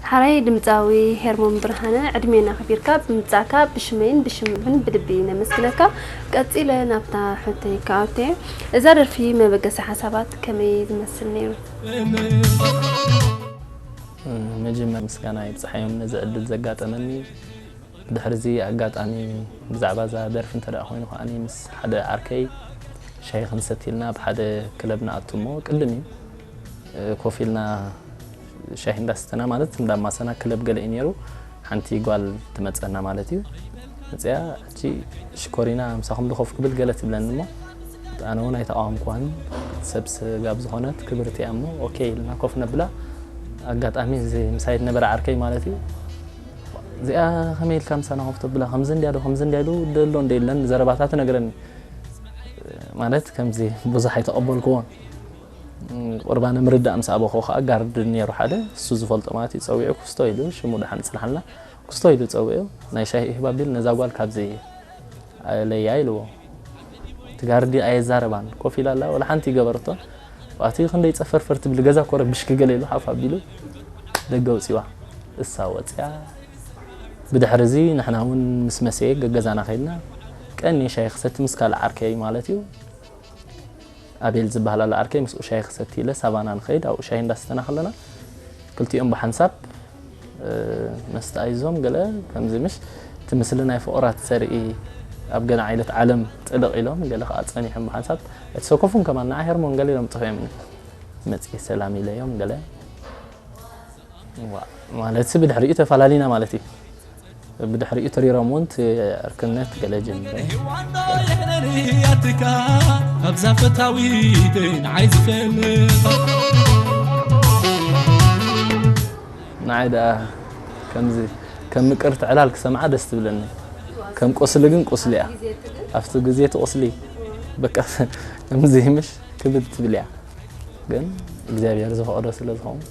ሓራይ ድምፃዊ ሄርሞን ብርሃነ፣ ዕድሜና ኣኽቢርካ ብምምፃእካ ብሽመይን ብሽም ህዝብን ብልቢ ነመስግነካ። ቀፂለ ናብታ ሕቶይ ክኣቱ እየ። እዛ ደርፊ መበገሲ ሓሳባት ከመይ ዝመስል ነይሩ? መጀመር ምስጋና ይብፅሓዮም ነዚ ዕድል ዘጋጠመኒ። ብድሕሪ እዚ ኣጋጣሚ ብዛዕባ እዛ ደርፊ እንተ ደኣ ኮይኑ ከዓኒ ምስ ሓደ ዓርከይ ሻሂ ክንሰቲ ኢልና ኣብ ሓደ ክለብ ንኣቱ እሞ ቅድም እዩ ኮፍ ኢልና ሻሂ እንዳስተና ማለት እንዳማሰና ክለብ ገለ እዩ ነይሩ። ሓንቲ ጓል ትመፀና ማለት እዩ። መፅያ ሕጂ ሽኮሪና ምሳኹም ዶ ኮፍ ክብል ገለ ትብለኒ እሞ ኣነ እውን ኣይተቃወምኩዋን። ሰብ ስጋብ ዝኾነት ክብርቲ እያ እሞ ኦኬ ኢልና ኮፍ ነብላ። ኣጋጣሚ እዚ ምሳይ ዝነበረ ዓርከይ ማለት እዩ እዚኣ ከመይ ኢልካ ምሳና ኮፍ ተብላ ከምዚ እንድያ ዶ ከምዚ እንድያ ኢሉ ደሎ እንደ የለን ዘረባታት ነግረኒ ማለት ከምዚ ብዙሕ ኣይተቐበልክዎን። ቁርባነ ምርዳእ ምስ ኣበኹ ከዓ ጋርድ ነይሩ ሓደ እሱ ዝፈልጦ ማለት እዩ ጸዊዑ ኩስቶ ኢሉ ሽሙ ደሓን ይጽንሓልና ኩስቶ ኢሉ ጸዊዑ ናይ ሻሂ ይህብ ኣቢሉ ነዛ ጓል ካብዚ ኣለያ ኢልዎ። እቲ ጋርዲ ኣየዛረባን ኮፍ ኢላ ኣላ ወላ ሓንቲ ይገበረቶ። ኣቲ ክንደይ ጸፈርፈር ትብል ገዛ ኮረ ብሽኪ ገለ ኢሉ ሓፍ ኣቢሉ ደገ ውጽዋ እሳ ወጽያ። ብድሕሪ እዚ ንሕና እውን ምስ መሰየ ገገዛና ከይድና ቀኒ ሻሂ ክሰቲ ምስ ካልእ ዓርከይ ማለት እዩ ኣቤል ዝበሃል ኣሎ ዓርከይ ምስኡ ሻሂ ክሰቲ ኢለ ሳቫና ንኸይድ ኣብኡ ሻሂ እንዳስተና ከለና ክልቲኦም ብሓንሳብ መስተ ኣይዞም ገለ ከምዚ ምሽ እቲ ምስሊ ናይ ፍቑራት ዘርኢ ኣብ ገለ ዓይነት ዓለም ጥልቕ ኢሎም ገለ ከዓ ፀኒሖም ብሓንሳብ ኣይተሰኮፉን ከማን ንዓ ሄርሞን ገለ ኢሎም ጥፍኦም መፅኢ ሰላም ኢለዮም ገለ ማለት ብድሕሪኡ ተፈላለና ማለት እዩ። ብድሕሪኡ ተሪሮም እውን ዕርክነት ገለ ጀሚረ። ኣትካ ኣብዛ ፈታዊት ንዓይ ዝፈልጥ ንዓይ ደኣ ከምዚ ከም ምቅርቲ ዕላል ክሰምዓ ደስ ትብለኒ። ከም ቁስሊ ግን ቁስሊ እያ። ኣብቲ ግዜ እቲ ቁስሊ በቃ ከምዚ ምሽ ክብድ ትብል እያ። ግን እግዚኣብሔር ዝፈቕዶ ስለ ዝኸውን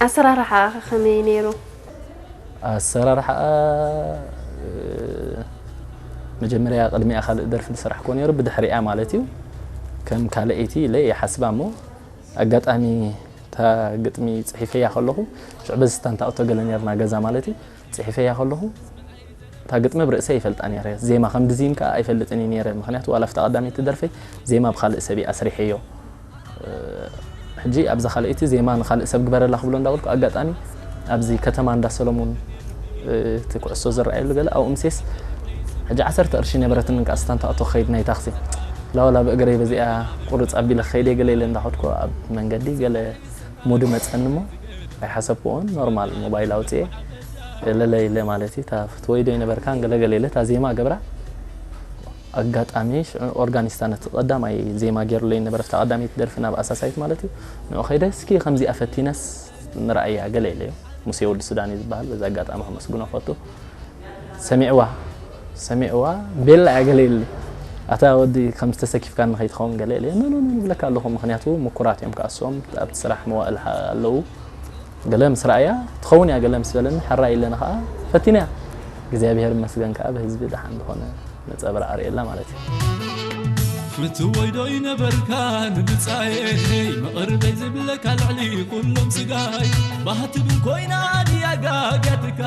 ኣሰራርሓ ከመይ ነይሩ? ኣሰራርሓኣ መጀመርያ ቅድሚኣ ካልእ ደርፊ ዝሰራሕኮ ነይሩ ብድሕሪኣ ማለት እዩ። ከም ካልኣይቲ ኢለ ይሓስባ እሞ ኣጋጣሚ እታ ግጥሚ ፅሒፈያ ከለኹ ሽዑ በዚ ስታንታኦቶ ገለ ነርና ገዛ ማለት እዩ ፅሒፈያ ከለኹ እታ ግጥሚ ብርእሰ ይፈልጣ ነረ ዜማ ከም ድዚም ከዓ ኣይፈልጥን እዩ ነረ ምክንያቱ ዋላ ፍታ ቀዳመይቲ ደርፈይ ዜማ ብካልእ ሰብ ኣስሪሐዮ ሕጂ ኣብዛ ካልኣይቲ ዜማ ንካልእ ሰብ ግበረላ ክብሎ እንዳበልኩ ኣጋጣሚ ኣብዚ ከተማ እንዳ ሰለሙን እቲ ኩዕሶ ዝረኣየሉ ገለ ኣብኡ ምሴስ ሕጂ ዓሰርተ ቅርሺ ነበረትን እንቃ ስታንታኦቶ ክኸይድ ናይ ታክሲ ላወላ ብእግረይ በዚኣ ቁርፅ ኣቢለ ክኸይደ ገለ ኢለ እንዳኸድኩ ኣብ መንገዲ ገለ ሙድ መፀኒ እሞ ኣይሓሰብክዎን ኖርማል ሞባይል ኣውፅኤ ለለ ኢለ ማለት እዩ እታ ፍትወይ ዶ ይነበርካን ገለገለ ኢለ እታ ዜማ ገብራ ኣጋጣሚ ሽዑ ኦርጋኒስታ ነቲ ቀዳማይ ዜማ ገይሩለይ ነበረ እታ ቀዳመይቲ ደርፊ ናብ ኣሳሳይት ማለት እዩ ንዑ ከይደ እስኪ ከምዚኣ ፈቲነስ ምርኣያ ገለ ኢለዮ ሙሴ ወዲ ሱዳን እዩ ዝበሃል በዚ ኣጋጣሚ ከመስግኖ ፈቱ ሰሚዕዋ ሰሚዕዋ ቤላ እያ ገለ ኢሉ ኣታ ወዲ ከምዚ ተሰኪፍካኒ ከይትኸውን ገለ ኢለ ኖ ኖ ኖ ይብለካ ኣለኹ ምክንያቱ ምኩራት እዮም ከኣስኦም ኣብቲ ስራሕ መዋእል ኣለዉ ገለ ምስ ረኣያ ትኸውን እያ ገለ ምስ በለኒ ሕራይ ኢለኒ ከዓ ፈቲነያ እግዚኣብሔር ይመስገን ከዓ ብህዝቢ ደሓን ዝኾነ ነፀብራቕ ኣርእየላ ማለት እዩ ፍትወይ ዶ ይነበርካ ንብፃየይ መቕርበይ ዝብለካ ልዕሊ ኩሎም ስጋይ ባህ ትብል ኮይና ድያ ጋግያትካ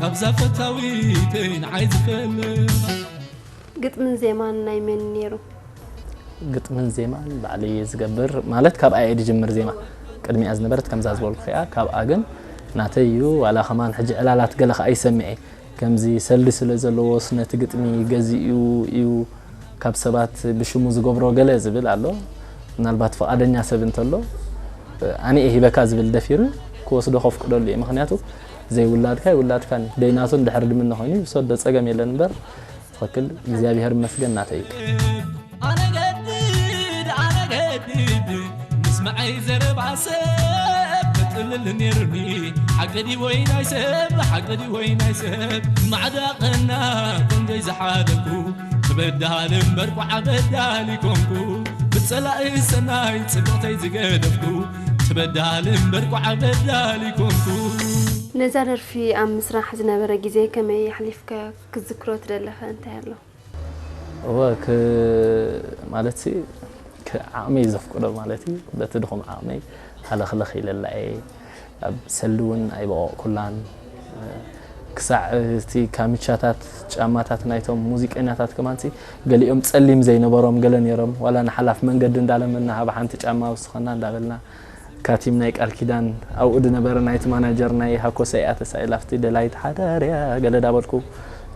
ካብዛ ፈታዊተይ ንዓይ ዝፈልጥ ግጥምን ዜማን ናይ መን ነይሩ? ግጥምን ዜማን ባዕለይ እየ ዝገብር ማለት ካብኣ እየ ዝጅምር ዜማ ቅድሚኣ ዝነበረት ከምዛ ዝበልኩ እያ ካብኣ ግን ናተይ እዩ ዋላ ከማን ሕጂ ዕላላት ገለ ከዓ ይሰምዐ ከምዚ ሰልዲ ስለ ዘለዎስ ነቲ ግጥሚ ገዚኡ እዩ ካብ ሰባት ብሽሙ ዝገብሮ ገለ ዝብል ኣሎ ምናልባት ፍቓደኛ ሰብ እንተሎ ኣነ እየ ሂበካ ዝብል ደፊሩ ክወስዶ ከፍቅደሉ እየ ምክንያቱ ዘይውላድካ ይውላድካን እዩ ደይናቱ እንድሕር ድምነ ኮይኑ ይውሰዶ ፀገም የለን እምበር ትኽክል እግዚኣብሔር ይመስገን ናተይ እዩ ኣነ ገድድ ኣነ ገድድ ምስምዐይ ዘረባ ሰብ ተጥልል ነይሩኒ ሓቂ ድዩ ወይ ናይ ሰብ ሓቂ ድዩ ወይ ናይ ሰብ ማዕዳ ቀና ቆንጆይ ዝሓለኩ ትበዳል እምበር ቋዕ በዳል ይኮንኩ ብፀላኢ ሰናይ ፅብቕተይ ዝገደፍኩ ትበዳል እምበር ቋዕ በዳል ይኮንኩ ነዛ ደርፊ ኣብ ምስራሕ ዝነበረ ግዜ ከመይ ኣሕሊፍካዮ? ክትዝክሮ ትደለኸ እንታይ ኣሎ? እወ ማለት ሲ ዓቕመይ ዘፍቅዶ ማለት እዩ። በቲ ድኹም ዓቕመይ ሃለኽለኽ ኢለላ እየ። ኣብ ሰሊ እውን ኣይበቐቕኩላን። ክሳዕ እቲ ካምቻታት፣ ጫማታት ናይቶም ሙዚቀኛታት ከማንሲ ገሊኦም ጸሊም ዘይነበሮም ገለ ነይሮም። ዋላ ንሓላፍ መንገዲ እንዳለመና ሃብ ሓንቲ ጫማ ውስኸና እንዳበልና ካቲም ናይ ቃል ኪዳን ኣብኡ ድነበረ ናይቲ ማናጀር ናይ ሃኮሰ እያ ተሳኢላ ኣብቲ ደላይት ሓዳር እያ ገለ ዳበልኩ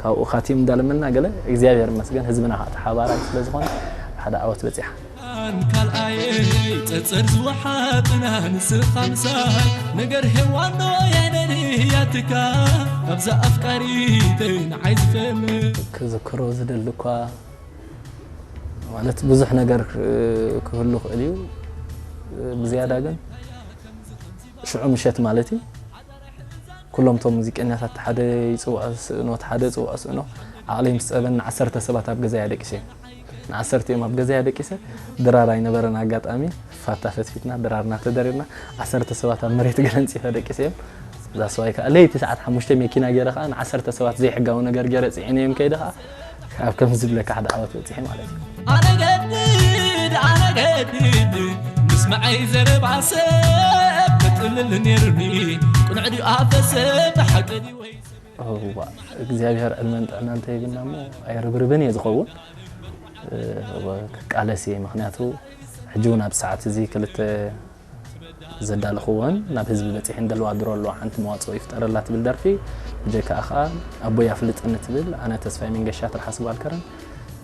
ካብኡ ካቲም እንዳለመና ገለ እግዚኣብሔር ይመስገን ህዝብና ከዓ ተሓባራይ ስለ ዝኾነ ሓደ ዓወት በፂሓ። ካልኣየይ ጸጸር ዝወሓጥና ንስኻ ምሳይ ነገር ሄዋን ዶ ያይነን ያትካ ካብዛ ኣፍቃሪተይ ንዓይ ዝፈልጥ ክዝክሮ ዝደሊ እኳ ማለት ብዙሕ ነገር ክህሉ ክእል እዩ። ብዝያዳ ግን ሽዑ ምሸት ማለት እዩ ኩሎም ቶም ሙዚቀኛታት ሓደ ይፅውዖ ስእኖ ሓደ ፅውዖ ስእኖ ዓቕለይ ምስ ፀበን ንዓሰርተ ሰባት ኣብ ገዛይ ኣደቂሰ እዮም። ንዓሰርተ እዮም ኣብ ገዛይ ኣደቂሰ። ድራር ኣይነበረን ኣጋጣሚ ፋታ ፈትፊትና ድራርና ተደሪርና ዓሰርተ ሰባት ኣብ መሬት ገለ ኣንፂፈ ኣደቂሰ እዮም። እዛ ሰዋይ ከዓ ለይቲ ሰዓት ሓሙሽተ መኪና ገይረ ከዓ ንዓሰርተ ሰባት ዘይሕጋዊ ነገር ገይረ ፅዒነዮም ከይደ ከዓ ኣብ ከም ዝብለካ ሓደ ዓወት በፂሐ ማለት እዩ። ኣነገድድ ኣነገድድ ምስምዐይ ዘረባ ሰብ ተጥልል ነይሩኒ ቁንዕ ድዩ ኣፈ ሰብ ሓቂ ድዩ ወይ እዋ እግዚኣብሔር ዕድመን ጥዕና እንተይብና እሞ ኣይርብርብን እየ ዝኸውን። ክቃለስ እየ ምክንያቱ ሕጂ እውን ኣብ ሰዓት እዚ ክልተ ዘዳለኽወን ናብ ህዝቢ በፂሐን ደለዋ ድሮ ኣለዋ ሓንቲ መዋፅኦ ይፍጠረላ ትብል ደርፊ ብጀካ ከዓ ኣቦይ ኣፍልጠኒ ትብል ኣነ ተስፋይ መንገሻ ትርሓስ ጓልከረን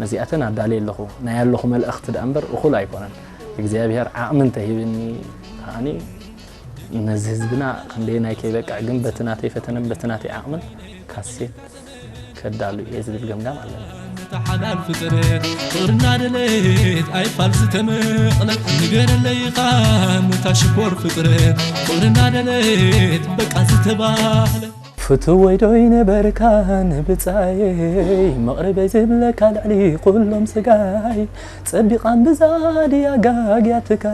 ነዚኣተን ኣዳልየ ኣለኹ። ናይ ኣለኹ መልእኽቲ ደኣ እምበር እኹል ኣይኮነን እግዚኣብሔር ዓቕሚ እንተሂብኒ ከዓኒ ነዚ ህዝብና ክንደየናይ ከይበቅዕ ግን በቲ ናተይ ፈተነን በቲ ናተይ ዓቕምን ካሴት ከዳሉ እየ ዝብል ገምጋም ኣለኒ። ነታ ሓላል ፍጥረት ፍቕርና ደለት ኣይፋል ዝተመቕለት ንገረለይ ኢኻ ነታ ሽኮር ፍጥረት ፍቕርና ደለት በቃ ዝተባህለ ፍትወይ ዶ ይነበርካ ንብጻየይ መቕርበይ ዝብለካ ልዕሊ ኩሎም ስጋይ ጸቢቓ እምብዛ ድያ ጋግያትካ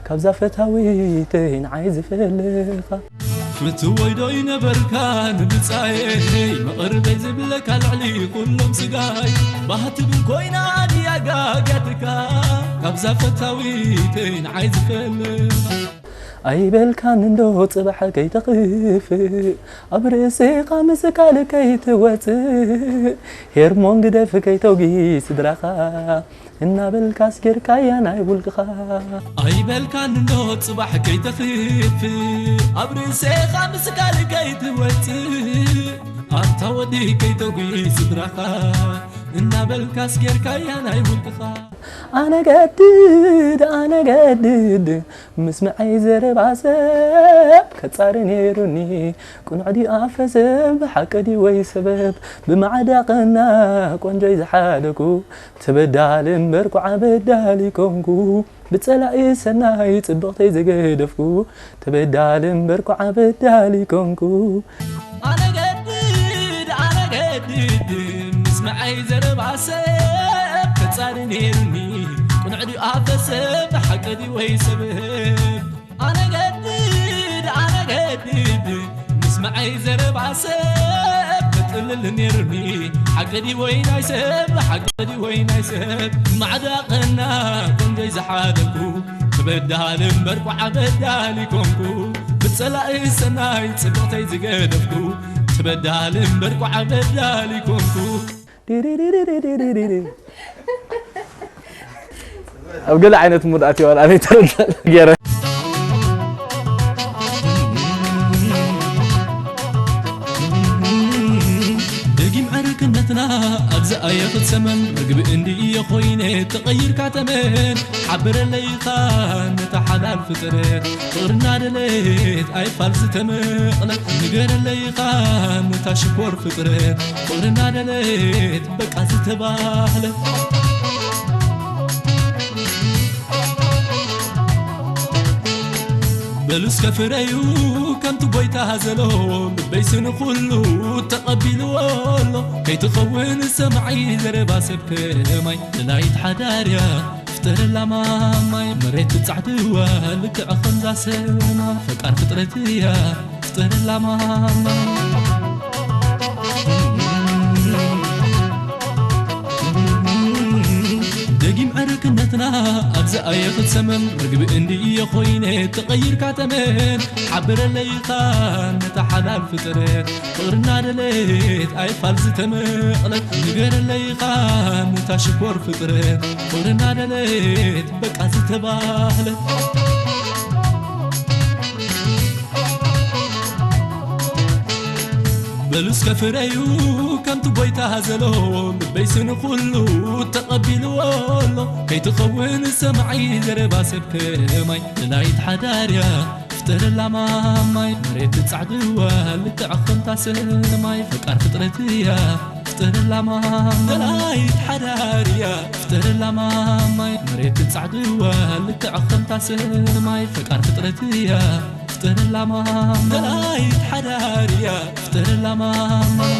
ካብዛ ፈታዊተይ ንዓይ ዝፈልኻ ፍትወይ ዶ ይነበርካ ንብጻየይ መቕርበይ ዝብለካ ልዕሊ ኩሎም ስጋይ ባህ ትብል ኮይና ድያ ጋግያትካ ካብዛ ፈታዊተይ ንዓይ ዝፈልኻ ኣይበልካን እንዶ ጽባሕ ከይተኽፍእ ኣብ ርእስኻ ምስካል ከይትወጽእ ሄርሞን ግደፍ ከይተውጊ ስድራኻ እናበልካስ ጌርካያ ናይ ውልቅኻ ኣይበልካን እንዶ ጽባሕ ከይተኽፍእ ኣብ ርእስኻ ምስካል ከይትወጽእ ኣታ ወዲ ከይተውጊ ስድራኻ እናበልካስ ጌርካያ ናይ ውልቅኻ ኣነ ገድድ ኣነ ገድድ ምስምዐይ ዘረባ ሰብ ከጻሪ ነይሩኒ ቁኑዕ ድዩ ኣፈ ሰብ ሓቂ ድዩ ወይ ሰበብ ብማዕዳ ቀና ቆንጆይ ዝሓደኩ ተበዳሊ እምበር ኳዓ በዳሊ ኮንኩ ብጸላኢ ሰናይ ጽብቕተይ ዝገደፍኩ ተበዳሊ እምበር ኳዓ በዳሊ ኮንኩ ኣነገድድ ኣነገድድ ምስምዐይ ዘረባ ሰብ ከጻሪ ነይሩኒ ቁኑዕ ድዩ ኣፈ ሰብ ሓቂ ድዩ ወይ ሰበብ ኣነገድድ ኣነገድድ ምስምዐይ ዘረባ ሰብ ከጥልል ነይሩኒ ሓቂ ድዩ ወይ ናይ ሰብ ሓቂ ድዩ ወይ ናይ ሰብ ማዕዳ ቀና ቆንጆይ ዝሓደኩ ተበዳሊ እምበር ኳዓ በዳሊ ኮንኩ ብጸላኢ ሰናይ ጽብቕተይ ዝገደፍኩ ተበዳሊ እምበር ኳዓ በዳሊ ኮንኩ ዲሪሪሪሪሪሪሪ ኣብ ገለ ዓይነት ሙድ ኣትየ ዋላ ኣበይ ተረዳእ ገይረ ደጊም ዕርክነትና ኣብዚ ኣየ ክትሰመን ርግቢ እንድየ ኮይነ ተቐይርካ ተመን ሓብረለይኻ ነታ ሓላል ፍጥረት ፍቕርና ደለት ኣይፋል ዝተመቕለት ንገረለይኻ ነታ ሽኮር ፍጥረት ፍቕርና ደለት በቃ ዝተባህለ በሉ እስከ ፍረዩ ከምቲ ጎይታ ዘሎ ልበይሲ ንኹሉ ተቐቢልዎ ኣሎ ከይትኸውን ሰማዒ ዘረባ ሰብ ከማይ ደላይት ሓዳር እያ ፍጠረላ ማማይ መሬት ትጻዕድዋ ልክዕ ከምዛ ሰማ ፈቃር ፍጥረት እያ ፍጠረላ ማማይ ደጊም ዕርክነትና ኣብዚ ኣየኽሰመን፣ ርግቢ እንድየ ኮይነ ተቐይርካ ተመን። ሓብረለይኻ ነታ ሓላል ፍጥረት፣ ፍቕርና ደሌት ኣይፋል ዝተመቕለት። ንገረለይኻ ነታ ሽኮር ፍጥረት፣ ፍቕርና ደሌት በቃ ዝተባህለት። በሉ እስከ ፍረዩ ከምቲ ጎይታ ዘሎ፣ ልበይ ስኒ ኩሉ ተቐቢልዎ ኣሎ። ከይትኸውን ሰማዒ ዘረባ ሰብ ከማይ፣ ደላይት ሓዳርያ ፍጠረላ ማማይ። መሬት ጻዕድዋ ልክዕ ከምታ ሰማይ፣ ፈቃር ፍጥረት እያ ፍጠረላ ማማይ። ደላይት ሓዳርያ ፍጠረላ ማማይ። መሬት ጻዕድዋ ልክዕ ከምታ ሰማይ፣ ፈቃር ፍጥረት እያ ፍጠረላ ማማይ። ደላይት ሓዳርያ ፍጠረላ ማማይ።